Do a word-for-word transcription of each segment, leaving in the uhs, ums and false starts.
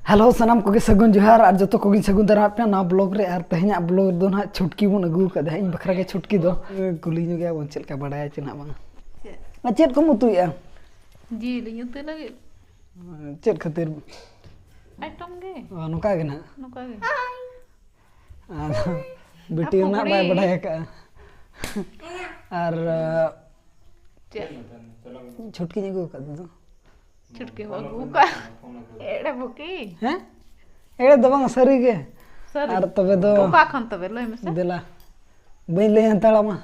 Hello, ᱥᱟᱱᱟᱢ ᱠᱚᱜᱮ ᱥᱟᱹᱜᱩᱱ ᱡᱚᱦᱟᱨ ᱟᱨ ᱡᱚᱛᱚ ᱠᱚᱜᱮᱧ ᱥᱟᱹᱜᱩᱱ ᱫᱟᱨᱟᱢᱮᱫ ᱯᱮᱭᱟ ᱱᱟᱣᱟ ᱵᱞᱚᱜ ᱨᱮ᱾ ᱟᱨ ᱛᱮᱦᱮᱧᱟᱜ ᱵᱞᱚᱜ ᱫᱚ ᱱᱟᱦᱟᱜ ᱪᱷᱩᱴᱠᱤ ᱵᱚᱱ ᱟᱹᱜᱩ ᱟᱠᱟᱫᱟ, ᱤᱧ ᱵᱟᱠᱷᱨᱟ ᱜᱮ ᱪᱷᱩᱴᱠᱤ ᱫᱚ᱾ ᱠᱩᱞᱤ ᱧᱚᱜᱮᱭᱟ ᱵᱚᱱ ᱪᱮᱫ ᱞᱮᱠᱟ ᱵᱟᱲᱟᱭᱟ ᱪᱮ ᱱᱟᱦᱟᱜ ᱵᱟᱝᱟ᱾ ᱪᱮᱫ? ᱟᱨ ᱪᱮᱫ ᱠᱚᱢ ᱩᱛᱩᱭᱮᱫᱼᱟ? ᱡᱤᱞ ᱤᱧ ᱩᱛᱩᱭ ᱞᱟᱹᱜᱤᱫ᱾ ᱪᱮᱫ ᱠᱷᱟᱹᱛᱤᱨ? ᱟᱭᱴᱚᱢ ᱜᱮ᱾ ᱚ, ᱱᱚᱝᱠᱟ ᱜᱮ ᱱᱟᱦᱟᱜ᱾ ᱱᱚᱝᱠᱟ ᱜᱮ᱾ ᱟᱫᱚ ᱵᱤᱴᱤ ᱟᱨ ᱦᱚᱸ ᱱᱟᱦᱟᱜ ᱵᱟᱭ ᱯᱩᱠᱷᱨᱤ᱾ ᱵᱟᱰᱟᱭ ᱟᱠᱟᱫᱼᱟ᱾ ᱟᱨ ᱪᱮᱫ? ᱪᱷᱩᱴᱠᱤᱧ ᱟᱹᱜᱩ ᱟᱠᱟᱫ ᱫᱚ᱾ ᱪᱷᱩᱴᱠᱤ ᱦᱚᱸ ᱟᱹᱜᱩ ᱠᱟᱜ᱾ ᱮᱲᱮ ᱵᱩᱠᱤ᱾ ᱦᱮᱸ? ᱮᱲᱮ ᱫᱚ ᱵᱟᱝ, ᱥᱟᱹᱨᱤ ᱜᱮ᱾ ᱥᱟᱹᱨᱤ? ᱟᱨ ᱛᱚᱵᱮ ᱫᱚ ᱚᱠᱟ ᱠᱷᱚᱱ ᱛᱚᱵᱮ? ᱞᱟᱹᱭ ᱢᱮᱥᱮ᱾ ᱫᱮᱞᱟ᱾ ᱵᱟᱹᱧ ᱞᱟᱹᱭ ᱦᱟᱛᱟᱲᱟᱢᱟ᱾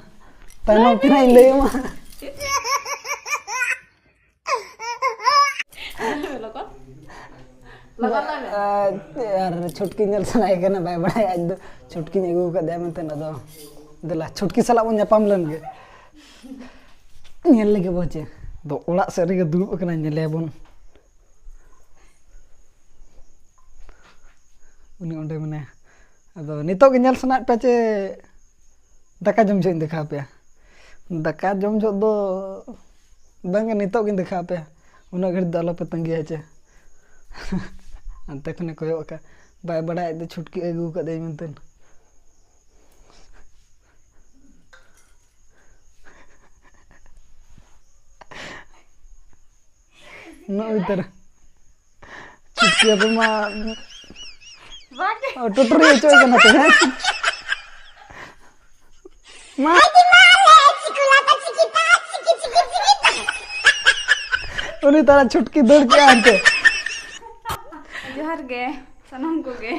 ᱛᱟᱭᱱᱚᱢ ᱛᱮ ᱦᱟᱸᱜ ᱤᱧ ᱞᱟᱹᱭ ᱟᱢᱟ᱾ ᱞᱚᱜᱚᱱ᱾ ᱞᱚᱜᱚᱱ ᱞᱟᱹᱭ ᱢᱮ᱾ ᱟᱨ ᱪᱷᱩᱴᱠᱤ ᱧᱮᱞ ᱥᱟᱱᱟᱭᱮ ᱠᱟᱱᱟ, ᱵᱟᱭ ᱵᱟᱲᱟᱭᱟ ᱟᱡ ᱫᱚ᱾ ᱪᱷᱩᱴᱠᱤᱧ ᱟᱹᱜᱩ ᱟᱠᱟᱫᱮᱭᱟ ᱢᱮᱱᱛᱮ, ᱟᱫᱚ ᱫᱮᱞᱟ, ᱪᱷᱩᱴᱠᱤ ᱥᱟᱞᱟᱜ ᱵᱚᱱ ᱧᱟᱯᱟᱢ ᱞᱮᱱ ᱜᱮ᱾ ᱧᱮᱞ ᱞᱮᱜᱮ ᱵᱚ ᱪᱮ᱾ ᱟᱫᱚ ᱚᱲᱟᱜ ᱥᱮᱫ ᱨᱮᱜᱮ ᱫᱩᱲᱩᱵ ᱟᱠᱟᱱᱟᱭ, ᱧᱮᱞᱮᱭᱟᱵᱚᱱ᱾ ᱩᱱᱤ ᱚᱸᱰᱮ ᱢᱮᱱᱟᱭᱟ᱾ ᱟᱫᱚ ᱱᱤᱛᱚᱜ ᱜᱮ ᱧᱮᱞ ᱥᱟᱱᱟᱭᱮᱫ ᱯᱮᱭᱟ ᱪᱮ ᱫᱟᱠᱟ ᱡᱚᱢ ᱡᱚᱦᱚᱜ ᱤᱧ ᱫᱮᱠᱷᱟᱣ ᱯᱮᱭᱟ? ᱫᱟᱠᱟ ᱡᱚᱢ ᱡᱚᱦᱚᱜ ᱫᱚ ᱵᱟᱝᱜᱮ, ᱱᱤᱛᱚᱜ ᱜᱤᱧ ᱫᱮᱠᱷᱟᱣ ᱯᱮᱭᱟ᱾ ᱩᱱᱟᱹᱜ ᱜᱷᱟᱹᱲᱤᱡ ᱫᱚ ᱟᱞᱚᱯᱮ ᱛᱟᱺᱜᱤᱭᱟ ᱪᱮ᱾ ᱦᱟᱱᱛᱮ ᱠᱷᱚᱱᱮ ᱠᱚᱭᱚᱜ ᱟᱠᱟᱫ, ᱵᱟᱭ ᱵᱟᱲᱟᱭᱟ ᱟᱡ ᱫᱚ ᱪᱷᱩᱴᱠᱤ ᱟᱹᱜᱩ ᱟᱠᱟᱫᱮᱭᱟ ᱢᱮᱱᱛᱮ᱾ ᱩᱱᱟᱹᱜ ᱩᱛᱟᱹᱨ᱾ ᱪᱷᱩᱴᱠᱤ ᱟᱯᱮ ᱢᱟ ᱵᱟᱝ᱾ ᱴᱩᱴᱩᱨᱤ ᱦᱚᱪᱚᱭ ᱠᱟᱱᱟ ᱯᱮ, ᱦᱮᱸ? ᱢᱟ᱾ ᱩᱱᱤ ᱛᱟᱞᱟ ᱪᱷᱩᱴᱠᱤ ᱫᱟᱹᱲ ᱠᱮᱜᱼᱟ ᱦᱟᱱᱛᱮ᱾ ᱡᱚᱦᱟᱨ ᱜᱮ ᱥᱟᱱᱟᱢ ᱠᱚᱜᱮ᱾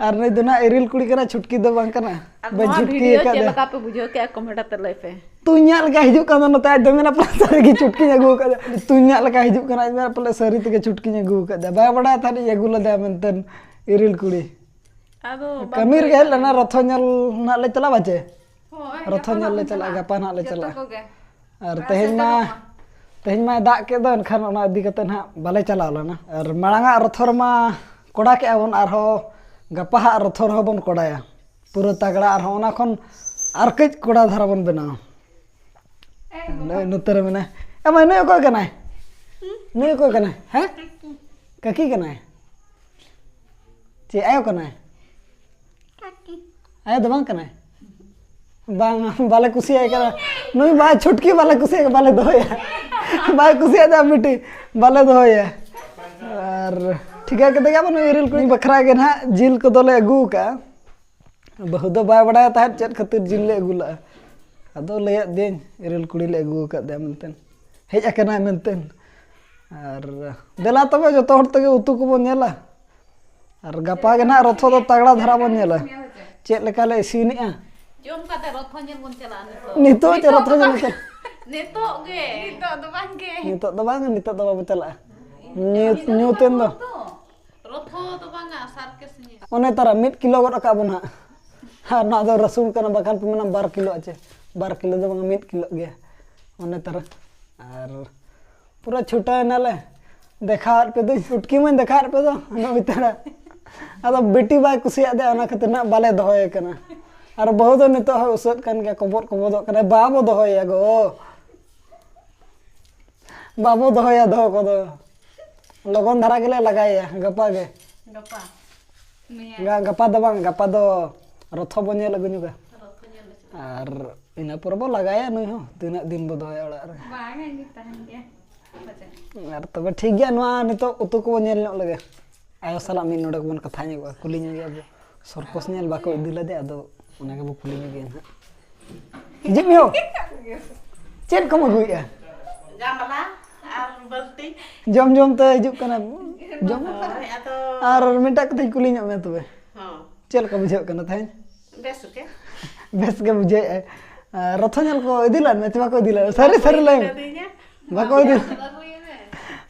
ᱟᱨ ᱱᱩᱭ ᱫᱚ ᱱᱟᱜ ᱤᱨᱤᱞ ᱠᱩᱲᱤ ᱠᱟᱱᱟ, ᱪᱷᱩᱴᱠᱤ ᱫᱚ ᱵᱟᱝ ᱠᱟᱱᱟ᱾ ᱟᱨ ᱵᱟᱹᱧ ᱱᱚᱣᱟ ᱪᱷᱩᱴᱠᱤ ᱵᱷᱤᱰᱤᱭᱳ ᱟᱠᱟᱫ ᱪᱮᱫ ᱮᱭᱟ᱾ ᱞᱮᱠᱟ ᱯᱮ ᱵᱩᱡᱷᱟᱹᱣ ᱠᱮᱜᱼᱟ, ᱠᱚᱢᱮᱱᱴ ᱟᱛᱮ ᱞᱟᱹᱭ ᱯᱮ᱾ ᱛᱩᱧᱟᱜ ᱞᱮᱠᱟ ᱦᱤᱡᱩᱜ ᱠᱟᱱ ᱫᱚ ᱱᱚᱛᱮ, ᱟᱡ ᱫᱚ ᱢᱮᱱᱟ ᱯᱟᱞᱮ ᱥᱟᱹᱨᱤ ᱜᱮ ᱪᱷᱩᱴᱠᱤᱧ ᱟᱹᱜᱩ ᱟᱠᱟᱫᱟ᱾ ᱛᱩᱧᱟᱜ ᱞᱮᱠᱟ ᱦᱤᱡᱩᱜ ᱠᱟᱱᱟ, ᱟᱡ ᱢᱮᱱᱟ ᱯᱟᱞᱮ ᱥᱟᱹᱨᱤ ᱛᱮᱜᱮ ᱪᱷᱩᱴᱠᱤᱧ ᱟᱹᱜᱩ ᱟᱠᱟᱫᱟ᱾ ᱵᱟᱭ ᱵᱟᱲᱟᱭ ᱛᱟᱦᱮᱸᱫ ᱤᱧ ᱟᱹᱜᱩ ᱞᱮᱫᱮᱭᱟ ᱢᱮᱱᱛᱮ ᱤᱨᱤᱞ ᱠᱩᱲᱤ᱾ ᱟᱫᱚ ᱵᱟᱢ ᱠᱟᱹᱢᱤ ᱨᱮᱜᱮ ᱞᱟᱹᱭ ᱦᱮᱡ ᱞᱮᱱᱟ, ᱠᱟᱫᱟ᱾ ᱨᱚᱛᱷᱚ ᱧᱮᱞ ᱱᱟᱜ ᱞᱮ ᱪᱟᱞᱟᱜᱼᱟ ᱵᱟᱪᱮ? ᱦᱳᱭ, ᱨᱚᱛᱷᱚ ᱜᱟᱯᱟ ᱧᱮᱞ ᱱᱟᱜ ᱞᱮ ᱵᱚᱱ ᱪᱟᱞᱟᱜᱼᱟ, ᱪᱟᱞᱟᱜᱼᱟ᱾ ᱜᱟᱯᱟ ᱱᱟᱜ ᱞᱮ ᱡᱚᱛᱚ ᱪᱟᱞᱟᱜᱼᱟ᱾ ᱠᱚᱜᱮ᱾ ᱟᱨ ᱯᱮᱲᱟ ᱛᱮᱦᱮᱧ ᱥᱮᱫ ᱢᱟ, ᱫᱚ ᱵᱟᱝ᱾ ᱛᱮᱦᱮᱧ ᱢᱟᱭ ᱫᱟᱜ ᱠᱮᱫ ᱫᱚ, ᱮᱱᱠᱷᱟᱱ ᱚᱱᱟ ᱤᱫᱤ ᱠᱟᱛᱮ ᱱᱟᱦᱟᱜ ᱵᱟᱞᱮ ᱪᱟᱞᱟᱣ ᱞᱮᱱᱟ᱾ ᱟᱨ ᱢᱟᱲᱟᱝ ᱟᱜ ᱨᱚᱛᱷᱚ ᱨᱮᱢᱟ ᱠᱚᱰᱟ ᱠᱮᱜᱼᱟ ᱵᱚᱱ, ᱟᱨᱦᱚᱸ ᱜᱟᱯᱟ ᱦᱟᱜ ᱨᱚᱛᱷᱚ ᱨᱮᱦᱚᱸ ᱵᱚᱱ ᱠᱚᱰᱟᱭᱟ᱾ ᱯᱩᱨᱟᱹ ᱛᱟᱜᱲᱟ, ᱟᱨᱦᱚᱸ ᱚᱱᱟ ᱠᱷᱚᱱ ᱟᱨ ᱠᱟᱹᱡ ᱠᱚᱰᱟ ᱫᱷᱟᱨᱟ ᱵᱚᱱ ᱵᱮᱱᱟᱣᱟ᱾ ᱮ ᱵᱟᱵᱟ᱾ ᱱᱚᱜᱼᱚᱭ ᱱᱚᱛᱮ ᱨᱮ ᱢᱮᱱᱟᱭᱟ᱾ ᱮ ᱢᱟᱹᱭ, ᱱᱩᱭ ᱚᱠᱚᱭ ᱠᱟᱱᱟᱭ? ᱦᱩᱸ? ᱱᱩᱭ ᱚᱠᱚᱭ ᱠᱟᱱᱟᱭ? ᱦᱮᱸ? ᱠᱟᱹᱠᱤ᱾ ᱠᱟᱹᱠᱤ ᱠᱟᱱᱟᱭ? ᱪᱮᱫ ᱟᱭᱳ ᱠᱟᱱᱟᱭ? ᱟᱭᱳ ᱫᱚ ᱵᱟᱝ ᱠᱟᱱᱟᱭ? ᱵᱟᱝ, ᱵᱟᱞᱮ ᱠᱩᱥᱤᱭᱟᱭ ᱠᱟᱱᱟ᱾ ᱱᱩᱭ ᱵᱟᱭ ᱪᱷᱩᱴᱠᱤ ᱵᱟᱞᱮ ᱠᱩᱥᱤᱭᱟᱭ, ᱵᱟᱞᱮ ᱫᱚᱦᱚᱭᱟ᱾ ᱵᱟᱭ ᱠᱩᱥᱤᱭᱟᱜ ᱫᱚ ᱵᱤᱴᱤ, ᱵᱟᱞᱮ ᱫᱚᱦᱚᱭᱟ᱾ ᱟᱨ ᱴᱷᱤᱠᱟᱹ ᱠᱮᱫᱮ ᱜᱮᱭᱟ ᱵᱚᱱ, ᱱᱩᱭ ᱤᱨᱤᱞ ᱠᱩᱲᱤ ᱵᱟᱠᱷᱨᱟ ᱜᱮ ᱱᱟᱦᱟᱜ ᱡᱤᱞ ᱠᱚᱫᱚᱞᱮ ᱟᱹᱜᱩ ᱟᱠᱟᱫᱼᱟ᱾ ᱵᱟᱹᱦᱩ ᱫᱚ ᱵᱟᱭ ᱵᱟᱲᱟᱭᱟ ᱛᱟᱦᱮᱸᱫ ᱪᱮᱫ ᱠᱷᱟᱹᱛᱤᱨ ᱡᱤᱞ ᱞᱮ ᱟᱹᱜᱩ ᱞᱟᱜᱼᱟ᱾ ᱟᱫᱚ ᱞᱟᱹᱭᱟᱫ ᱫᱤᱭᱟᱹᱧ, ᱤᱨᱤᱞ ᱠᱩᱲᱤ ᱞᱮ ᱟᱹᱜᱩ ᱟᱠᱟᱫᱮᱭᱟ ᱢᱮᱱᱛᱮ, ᱦᱮᱡ ᱟᱠᱟᱱᱟᱭ ᱢᱮᱱᱛᱮ᱾ ᱟᱨ ᱫᱮᱞᱟ ᱛᱚᱵᱮ ᱡᱚᱛᱚ ᱦᱚᱲ ᱛᱮᱜᱮ ᱩᱛᱩ ᱠᱚᱵᱚᱱ ᱧᱮᱞᱟ᱾ ᱟᱨ ᱜᱟᱯᱟ ᱜᱮ ᱱᱟᱦᱟᱜ ᱨᱚᱛᱷᱚ ᱫᱚ ᱛᱟᱜᱲᱟ ᱫᱷᱟᱨᱟ ᱵᱚᱱ ᱧᱮᱞᱟ, ᱪᱮᱫ ᱞᱮᱠᱟ ᱞᱮ ᱤᱥᱤᱱᱮᱜᱼᱟ᱾ ᱡᱚᱢ ᱠᱟᱛᱮ ᱨᱚᱛᱷᱚ ᱧᱮᱞ ᱵᱚᱱ ᱪᱟᱞᱟᱜᱼᱟ ᱱᱤᱛᱚᱜ᱾ ᱱᱤᱛᱚᱜ ᱪᱮᱫ ᱨᱚᱛᱷᱚ ᱧᱮᱞ ᱪᱟᱞᱟᱜ? ᱱᱤᱛᱚᱜ ᱜᱮ᱾ ᱱᱤᱛᱚᱜ ᱫᱚ ᱵᱟᱝ ᱜᱮ᱾ ᱱᱤᱛᱚᱜ ᱫᱚ ᱵᱟᱝ, ᱱᱤᱛᱚᱜ ᱫᱚ ᱵᱟᱵᱚ ᱪᱟᱞᱟᱜᱼᱟ᱾ ᱧᱩ, ᱧᱩ ᱛᱮᱱ ᱫᱚ᱾ ᱨᱚᱛᱷᱚ ᱫᱚ ᱵᱟᱝᱟ, circus ᱧᱮᱞ᱾ ᱚᱱᱮ ᱛᱟᱨᱟ ᱢᱤᱫ ᱠᱤᱞᱳ ᱜᱚᱫ ᱟᱠᱟᱫ ᱵᱚᱱ ᱦᱟᱸᱜ᱾ ᱟᱨ ᱱᱚᱣᱟ ᱫᱚ ᱨᱟᱹᱥᱩᱱ ᱠᱟᱱᱟ, ᱵᱟᱠᱷᱟᱱ ᱯᱮ ᱢᱮᱱᱟ ᱵᱟᱨ ᱠᱤᱞᱳ ᱟᱪᱮ᱾ ᱵᱟᱨ ᱠᱤᱞᱳ ᱫᱚ ᱵᱟᱝᱟ, ᱢᱤᱫ ᱠᱤᱞᱳ ᱜᱮᱭᱟ᱾ ᱚᱱᱮ ᱛᱟᱨᱟ᱾ ᱟᱨ ᱯᱩᱨᱟᱹ ᱪᱷᱩᱴᱟᱹᱣ ᱮᱱᱟᱞᱮ᱾ ᱫᱮᱠᱷᱟᱣᱟᱫ ᱯᱮ ᱫᱚᱧ, ᱪᱩᱴᱠᱤ ᱢᱟᱧ ᱫᱮᱠᱷᱟᱣᱟᱫ ᱯᱮ ᱫᱚ, ᱩᱱᱟᱹᱜ ᱩᱛᱟᱹᱨᱟ᱾ ᱟᱫᱚ ᱵᱤᱴᱤ ᱵᱟᱭ ᱠᱩᱥᱤᱭᱟᱜ ᱫᱮ, ᱚᱱᱟ ᱠᱷᱟᱹᱛᱤᱨ ᱱᱟᱜ ᱵᱟᱞᱮ ᱫᱚᱦᱚᱭᱮ ᱠᱟᱱᱟ᱾ ᱟᱨ ᱵᱟᱹᱦᱩ ᱫᱚ ᱱᱤᱛᱚᱜ ᱦᱚᱸ ᱩᱥᱟᱹᱫ ᱠᱟᱱ ᱜᱮᱭᱟ, ᱠᱚᱵᱚᱫ ᱠᱚᱵᱚᱫᱚᱜ ᱠᱟᱱᱟᱭ, "ᱵᱟᱵᱚ ᱫᱚᱦᱚᱭᱮᱭᱟ ᱜᱚ, ᱵᱟᱵᱚ ᱫᱚᱦᱚᱭᱟ ᱫᱚᱦᱚ ᱠᱚᱫᱚ, ᱞᱚᱜᱚᱱ ᱫᱷᱟᱨᱟ ᱜᱮᱞᱮ ᱞᱟᱜᱟᱭᱮᱭᱟ ᱜᱟᱯᱟ ᱜᱮ᱾" ᱜᱟᱯᱟ᱾ ᱢᱮᱭᱟᱝ᱾ ᱜᱟ-, ᱜᱟᱯᱟ ᱫᱚ ᱵᱟᱝ, ᱜᱟᱯᱟ ᱫᱚ ᱨᱚᱛᱷᱚ ᱵᱚ ᱧᱮᱞ ᱟᱹᱜᱩ ᱧᱚᱜᱟ᱾ ᱨᱚᱛᱷᱚ ᱧᱮᱞ ᱟᱹᱜᱩ᱾ ᱟᱨ ᱤᱱᱟᱹ ᱯᱚᱨᱮ ᱵᱚ ᱞᱟᱜᱟᱭᱟ ᱱᱩᱭ ᱦᱚᱸ, ᱛᱤᱱᱟᱹᱜ ᱫᱤᱱ ᱵᱚ ᱫᱚᱦᱚᱭᱟ ᱚᱲᱟᱜ ᱨᱮ᱾ ᱵᱟᱝᱟ, ᱤᱧ ᱫᱚ ᱛᱟᱦᱮᱱ ᱜᱮᱭᱟ᱾ ᱟᱨ ᱛᱚᱵᱮ ᱴᱷᱤᱠ ᱜᱮᱭᱟ, ᱱᱚᱣᱟ ᱱᱤᱛᱚᱜ ᱩᱛᱩ ᱠᱚᱵᱚ ᱧᱮᱞ ᱧᱚᱜ ᱞᱮᱜᱮ᱾ ᱟᱭᱳ ᱥᱟᱞᱟᱜ ᱢᱤᱫ ᱱᱚᱰᱮ ᱵᱚᱱ ᱠᱟᱛᱷᱟ ᱧᱚᱜᱚᱜᱼᱟ, ᱠᱩᱞᱤ ᱧᱚᱜᱮᱭᱟ ᱵᱚ᱾ ᱥᱚᱨᱠᱚᱥ ᱧᱮᱞ ᱵᱟᱠᱚ ᱤᱫᱤ ᱞᱮᱫᱮ, ᱟᱫᱚ ᱚᱱᱟ ᱜᱮᱵᱚ ᱠᱩᱞᱤ ᱧᱚᱜᱮᱭᱟ ᱱᱟᱦᱟᱜ᱾ ᱦᱤᱡᱩᱜ ᱢᱮ ᱦᱳ᱾ ᱪᱮᱫ ᱠᱚᱢ ᱟᱹᱜᱩᱭᱮᱫᱼᱟ? ᱜᱟᱢᱞᱟ ᱟᱨ ᱵᱟᱹᱞᱛᱤ᱾ ᱡᱚᱢ ᱡᱚᱢ ᱛᱮ ᱦᱤᱡᱩᱜ ᱠᱟᱱᱟ᱾ ᱡᱚᱢ ᱦᱳᱭ, ᱟᱫᱚ ᱟᱨ ᱢᱤᱫᱴᱟᱜ ᱠᱟᱛᱷᱟᱧ ᱠᱩᱞᱤ ᱧᱚᱜ ᱢᱮᱭᱟ ᱛᱚᱵᱮ᱾ ᱦᱚᱸ᱾ ᱪᱮᱫ ᱞᱮᱠᱟ ᱵᱩᱡᱷᱟᱹᱜ ᱠᱟᱱᱟ ᱛᱮᱦᱮᱧ? ᱵᱮᱥ ᱜᱮ᱾ ᱵᱮᱥ ᱜᱮ ᱵᱩᱡᱷᱟᱹᱣᱮᱫᱼᱟᱭ᱾ ᱟᱨ ᱨᱚᱛᱷᱚ ᱧᱮᱞ ᱠᱚ ᱤᱫᱤ ᱞᱮᱫ ᱢᱮ ᱪᱮ ᱵᱟᱠᱚ ᱤᱫᱤ ᱞᱮᱫ? ᱥᱟᱹᱨᱤ, ᱵᱟᱠᱚ ᱥᱟᱹᱨᱤ ᱤᱫᱤ ᱞᱟᱹᱭ ᱢᱮ᱾ ᱞᱮᱫᱤᱧᱟ᱾ ᱵᱟᱠᱚ ᱤᱫᱤ,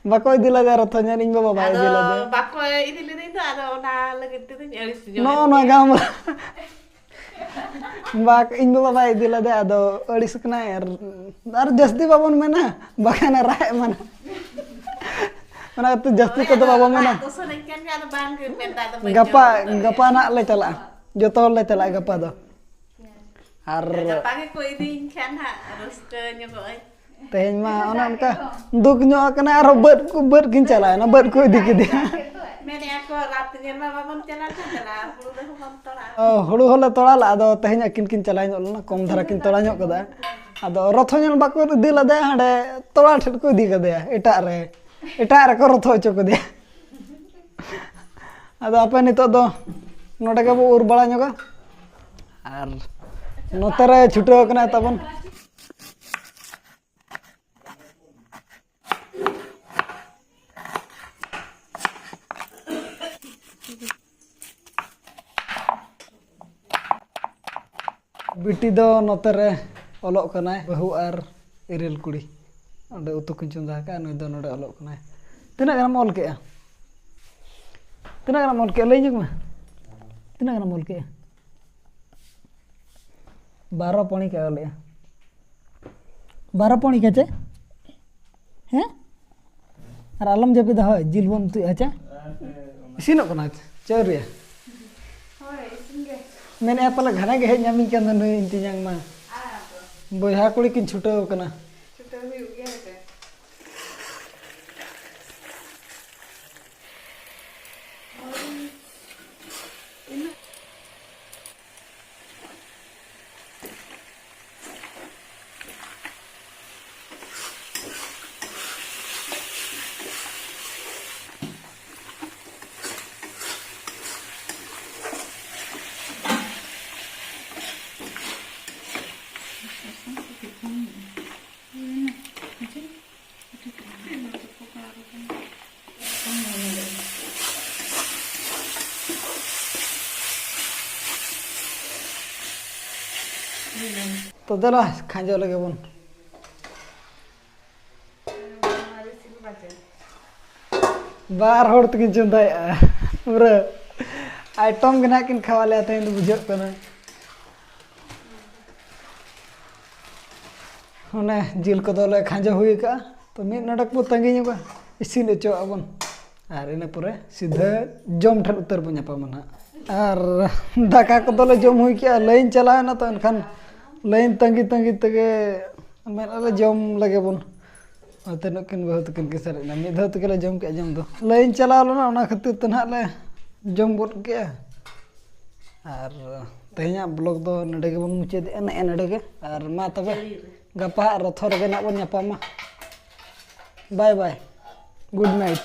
ᱵᱟᱠᱚ ᱤᱫᱤ ᱞᱮᱫᱮᱭᱟ ᱨᱚᱛᱷᱚ ᱧᱮᱞ, ᱤᱧ ᱵᱟᱵᱟ ᱵᱟᱭ ᱟᱫᱚ ᱤᱫᱤ ᱞᱮᱫᱮᱭᱟ᱾ ᱵᱟᱠᱚ ᱤᱫᱤ ᱞᱮᱫᱤᱧ ᱫᱚ, ᱟᱫᱚ ᱚᱱᱟ ᱞᱟᱹᱜᱤᱫ ᱛᱮᱫᱚᱧ ᱟᱹᱲᱤᱥ ᱧᱚᱜ ᱱᱚᱜᱼᱚ ᱮᱱ ᱱᱚᱣᱟ ᱜᱮᱭᱟ᱾ ᱜᱟᱢᱞᱟ᱾ ᱵᱟᱠ, ᱤᱧ ᱵᱟᱵᱟ ᱵᱟᱭ ᱤᱫᱤ ᱞᱮᱫᱮᱭᱟ, ᱟᱫᱚ ᱟᱹᱲᱤᱥ ᱠᱟᱱᱟᱭ᱾ ᱟᱨ, ᱟᱨ ᱡᱟᱹᱥᱛᱤ ᱵᱟᱵᱚᱱ ᱢᱮᱱᱟ, ᱵᱟᱠᱷᱟᱱ ᱨᱟᱜ ᱮᱢᱟᱱᱟ᱾ ᱚᱱᱟ ᱠᱷᱟᱹᱛᱤᱨ ᱡᱟᱹᱥᱛᱤ ᱦᱳᱭ, ᱠᱚᱫᱚ ᱟᱫᱚ ᱵᱟᱵᱚᱱ ᱢᱮᱱᱟ᱾ ᱨᱟᱜ ᱫᱚ ᱥᱟᱱᱟᱧ ᱠᱟᱱ ᱜᱮᱭᱟ, ᱟᱫᱚ ᱵᱟᱝ ᱜᱮ ᱢᱮᱱᱫᱟ, ᱟᱫᱚ ᱵᱟᱹᱧ ᱜᱟᱯᱟ, ᱡᱚᱢ ᱠᱟᱫᱟ᱾ ᱜᱟᱯᱟ ᱱᱟᱜ ᱞᱮ ᱪᱟᱞᱟᱜᱼᱟ, ᱡᱚᱛᱚ ᱦᱚᱲ ᱞᱮ ᱪᱟᱞᱟᱜᱼᱟ ᱜᱟᱯᱟ ᱫᱚ᱾ ᱟᱨ ᱜᱟᱯᱟ ᱜᱮᱠᱚ ᱤᱫᱤᱭᱤᱧ ᱠᱷᱟᱱ ᱦᱟᱸᱜ ᱨᱟᱹᱥᱠᱟᱹ ᱧᱚᱜᱚᱜ ᱟᱹᱧ᱾ ᱛᱮᱦᱮᱧ ᱢᱟ ᱚᱱᱮ ᱚᱱᱠᱟ ᱫᱩᱠ ᱧᱚᱜ ᱟᱠᱟᱱᱟ, ᱟᱨᱦᱚᱸ ᱵᱟᱹᱫ ᱠᱚ, ᱵᱟᱹᱫ ᱠᱤᱱ ᱪᱟᱞᱟᱣᱮᱱᱟ, ᱵᱟᱹᱫ ᱠᱚ ᱤᱫᱤ ᱠᱮᱫᱮᱭᱟ᱾ ᱢᱮᱱᱮᱫᱼᱟ ᱠᱚ, ᱨᱟᱛ ᱧᱮᱞ ᱢᱟ ᱵᱟᱵᱚᱱ ᱪᱟᱞᱟᱜ ᱠᱟᱱ, ᱪᱟᱞᱟᱜᱼᱟ, ᱦᱩᱲᱩ ᱨᱮᱦᱚᱸ ᱵᱟᱢ ᱛᱚᱲᱟ᱾ ᱚ, ᱦᱩᱲᱩ ᱦᱚᱸᱞᱮ ᱛᱚᱲᱟ ᱞᱮᱫᱼᱟ, ᱟᱫᱚ ᱛᱮᱦᱮᱧ ᱟᱹᱠᱤᱱ ᱠᱤᱱ ᱪᱟᱞᱟᱣ ᱧᱚᱜ ᱞᱮᱱᱟ, ᱠᱚᱢ ᱫᱷᱟᱨᱟ ᱠᱤᱱ ᱛᱚᱲᱟ ᱧᱚᱜ ᱠᱟᱫᱟ᱾ ᱟᱫᱚ ᱨᱚᱛᱷᱚ ᱧᱮᱞ ᱵᱟᱠᱚ ᱤᱫᱤ ᱞᱮᱫᱮᱭᱟ, ᱦᱟᱸᱰᱮ ᱛᱚᱲᱟ ᱴᱷᱮᱱ ᱠᱚ ᱤᱫᱤ ᱠᱟᱫᱮᱭᱟ, ᱮᱴᱟᱜ ᱨᱮ, ᱮᱴᱟᱜ ᱨᱮᱠᱚ ᱨᱚᱛᱷᱚ ᱦᱚᱪᱚ ᱠᱮᱫᱮᱭᱟ᱾ ᱟᱫᱚ ᱟᱯᱮ ᱱᱤᱛᱚᱜ ᱫᱚ ᱱᱚᱰᱮ ᱜᱮᱵᱚ ᱩᱨ ᱵᱟᱲᱟ ᱧᱚᱜᱟ, ᱟᱨ ᱱᱚᱛᱮ ᱨᱮ ᱪᱷᱩᱴᱟᱹᱣ ᱠᱟᱱᱟᱭ ᱛᱟᱵᱚᱱ᱾ ᱵᱤᱴᱤ ᱫᱚ ᱱᱚᱛᱮ ᱨᱮ ᱚᱞᱚᱜ ᱠᱟᱱᱟᱭ, ᱵᱟᱹᱦᱩ ᱟᱨ ᱤᱨᱤᱞ ᱠᱩᱲᱤ᱾ ᱚᱸᱰᱮ ᱩᱛᱩ ᱠᱤᱱ ᱪᱚᱸᱫᱟ ᱟᱠᱟᱫᱼᱟ, ᱱᱩᱭ ᱫᱚ ᱱᱚᱰᱮ ᱚᱞᱚᱜ ᱠᱟᱱᱟᱭ᱾ ᱛᱤᱱᱟᱹᱜ ᱜᱟᱱᱮᱢ ᱚᱞ ᱠᱮᱜᱼᱟ? ᱛᱤᱱᱟᱹᱜ ᱜᱟᱱᱮᱢ ᱚᱞ ᱠᱮᱜᱼᱟ? ᱞᱟᱹᱭ ᱧᱚᱜ ᱢᱮ᱾ ᱛᱤᱱᱟᱹᱜ ᱜᱟᱱᱮᱢ ᱚᱞ ᱠᱮᱜᱼᱟ? ᱵᱟᱨᱚ ᱯᱚᱬᱤᱠᱟ ᱚᱞᱮᱜᱼᱟ᱾ ᱵᱟᱨᱚ ᱯᱚᱬᱤᱠᱟ ᱪᱮ? ᱦᱮᱸ? ᱟᱨ ᱟᱞᱚᱢ ᱡᱟᱹᱯᱤᱫᱟ, ᱦᱳᱭ, ᱡᱤᱞ ᱵᱚᱱ ᱩᱛᱩᱭᱟ, ᱦᱮᱸ ᱪᱮ? ᱤᱥᱤᱱᱚᱜ ᱠᱟᱱᱟ ᱪᱮ ᱟᱹᱣᱨᱤᱭᱟ? ᱦᱳᱭ, ᱤᱥᱤᱱ ᱜᱮ᱾ ᱢᱮᱱᱮᱫᱼᱟ ᱯᱟᱞᱮ ᱜᱷᱟᱱᱮ ᱜᱮ ᱦᱮᱡ ᱧᱟᱢᱤᱧ ᱠᱟᱱ ᱫᱚ ᱱᱩᱭ ᱤᱧ ᱛᱮᱧᱟᱝ ᱢᱟ᱾ ᱟᱨ ᱫᱚ? ᱵᱚᱭᱦᱟ ᱠᱩᱲᱤ ᱠᱤᱱ ᱪᱷᱩᱴᱟᱹᱣ ᱠᱟᱱᱟ᱾ ᱪᱷᱩᱴᱟᱹᱣ ᱦᱩᱭᱩᱜ ᱜᱮᱭᱟ ᱦᱮᱸᱥᱮ᱾ ᱛᱚ ᱫᱮᱞᱟ, ᱠᱷᱟᱸᱡᱚ ᱞᱮᱜᱮ ᱵᱚᱱ᱾ ᱵᱟᱨ ᱦᱚᱲ ᱛᱮᱠᱤᱱ ᱪᱚᱸᱫᱟᱭᱮᱜᱼᱟ᱾ ᱯᱩᱨᱟᱹ ᱟᱭᱴᱚᱢ ᱜᱮ ᱱᱟᱦᱟᱜ ᱠᱤᱱ ᱠᱷᱟᱣᱟ ᱞᱮᱭᱟ ᱛᱮᱦᱮᱧ ᱫᱚ, ᱵᱩᱡᱷᱟᱹᱜ ᱠᱟᱱᱟ᱾ ᱚᱱᱮ ᱡᱤᱞ ᱠᱚᱫᱚ ᱞᱮ ᱠᱷᱟᱸᱡᱚ ᱦᱩᱭ ᱟᱠᱟᱜᱼᱟ, ᱛᱚ ᱢᱤᱫ ᱱᱚᱰᱮᱠ ᱵᱚ ᱛᱟᱺᱜᱤ ᱧᱚᱜᱟ, ᱤᱥᱤᱱ ᱦᱚᱪᱚᱣᱟᱜ ᱵᱚᱱ, ᱟᱨ ᱤᱱᱟᱹ ᱯᱚᱨᱮ ᱥᱤᱫᱷᱟᱹ ᱡᱚᱢ ᱴᱷᱮᱱ ᱩᱛᱟᱹᱨ ᱵᱚᱱ ᱧᱟᱯᱟᱢᱟ ᱱᱟᱦᱟᱜ᱾ ᱟᱨ ᱫᱟᱠᱟ ᱠᱚᱫᱚ ᱞᱮ ᱡᱚᱢ ᱦᱩᱭ ᱠᱮᱜᱼᱟ, ᱞᱟᱭᱤᱱ ᱪᱟᱞᱟᱣᱮᱱᱟ, ᱛᱚ ᱮᱱᱠᱷᱟᱱ ᱞᱟᱭᱤᱱ ᱛᱟᱺᱜᱤ ᱛᱟᱺᱜᱤ ᱛᱮᱜᱮ ᱢᱮᱱ ᱟᱞᱮ ᱡᱚᱢ ᱞᱮᱜᱮ ᱵᱚᱱ᱾ ᱚᱱᱛᱮ ᱱᱩᱠᱤᱱ ᱵᱟᱹᱦᱩ ᱛᱟᱹᱠᱤᱱ ᱠᱤᱱ ᱥᱟᱨᱮᱡ ᱮᱱᱟ, ᱢᱤᱫ ᱫᱷᱟᱣ ᱛᱮᱜᱮ ᱞᱮ ᱡᱚᱢ ᱠᱮᱜᱼᱟ ᱡᱚᱢ ᱫᱚ᱾ ᱞᱟᱭᱤᱱ ᱪᱟᱞᱟᱣ ᱞᱮᱱᱟ, ᱚᱱᱟ ᱠᱷᱟᱹᱛᱤᱨ ᱛᱮ ᱱᱟᱦᱟᱜ ᱞᱮ ᱡᱚᱢ ᱜᱚᱫ ᱠᱮᱜᱼᱟ᱾ ᱟᱨ ᱛᱮᱦᱮᱧᱟᱜ ᱵᱞᱚᱜ ᱫᱚ ᱱᱚᱰᱮ ᱜᱮᱵᱚᱱ ᱢᱩᱪᱟᱹᱫᱮᱜᱼᱟ, ᱱᱮᱜᱼᱮ ᱱᱚᱰᱮ ᱜᱮ᱾ ᱟᱨ ᱢᱟ ᱛᱚᱵᱮ, ᱜᱟᱯᱟ ᱦᱟᱸᱜ ᱨᱚᱛᱷᱚ ᱨᱮᱜᱮ ᱱᱟᱜ ᱵᱚᱱ ᱧᱟᱯᱟᱢᱟ᱾ ᱵᱟᱭ ᱵᱟᱭ, ᱜᱩᱰ ᱱᱟᱭᱤᱴ᱾